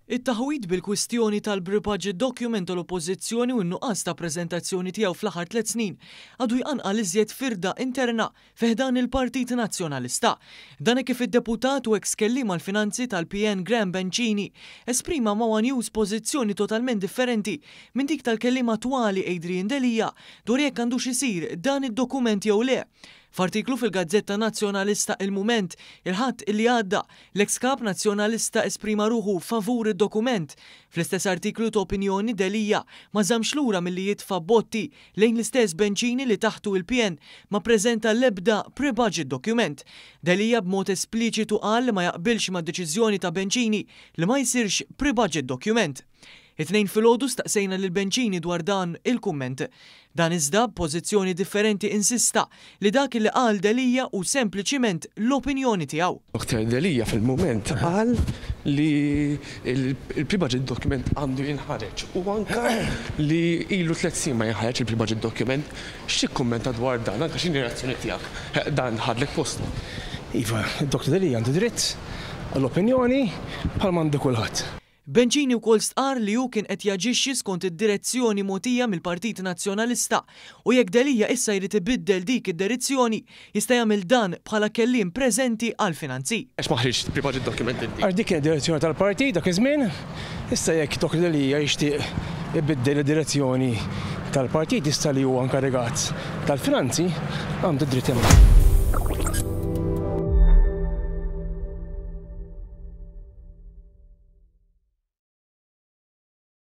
It-taħwid bil-kwistjoni tal-pre-budget document tal-Oppożizzjoni u n-nuqqas ta' preżentazzjoni tiegħu fl-aħħar tlett snin għadu jqanqal iżjed firda interna fi ħdan il-Partit Nazzjonalista. Dan hekk kif id-Deputat u eks Kelliem għall-Finanzi tal-PN Graham Bencini esprima ma' one News pożizzjoni totalment differenti minn dik tal-Kelliem attwali Adrian Delia dwar jekk għandux isir dan id-dokument jew le. F'artiklu fil-gazzetta Nazzjonalista Il-Mument, il-Ħadd li għadda, l-eks Kap Nazzjonalista esprima ruħu favur id-dokument. Fl-istess artiklu ta' opinjoni Delia ma żammx lura milli jitfa' botti lejn l-istess Bencini li taħtu il-PN ma ppreżenta l-ebda pre-budget document. Delia b'mod espliċitu qal li ma jaqbilx mad-deċiżjoni ta' Bencini li ma jsirx pre-budget document. It-Tnejn filgħodu staqsejna lil Bencini dwar dan il-kumment. Dan iżda, b'pożizzjoni differenti insista li dak li qal Delia hu sempliċiment l-opinjoni tiegħu. Dottor Delia fil-mument qal li l-pre-budget document għandu jinħareġ u anke li ilu tlett snin ma jinħareġ il-pre-budget document. X'tikkummenta dwar dan? Anke x'inhi r-reazzjoni tiegħek? Dan ħadlek postu. Iva, Dottor Delia għandu dritt għall-opinjoni bħalma għandu kulħadd. Bencini wkoll stqarr li hu kien qed jaġixxi skont id-direzzjoni mogħtija mill-Partit Nazzjonalista u jekk Delia issa jrid ibiddel dik id-derizzjoni, jista' jagħmel dan bħala kelliem preżenti għall-finanzi. Għax ma ħriġt pre-budget document inti? Għax dik kienet direzzjoni tal-partit dak iż-żmien. Issa jekk Dottor Delia jixtieq ibiddel id-direzzjoni tal-partit issa li huwa inkarigat tal-finanzi, għandu d-dritt jagħmel.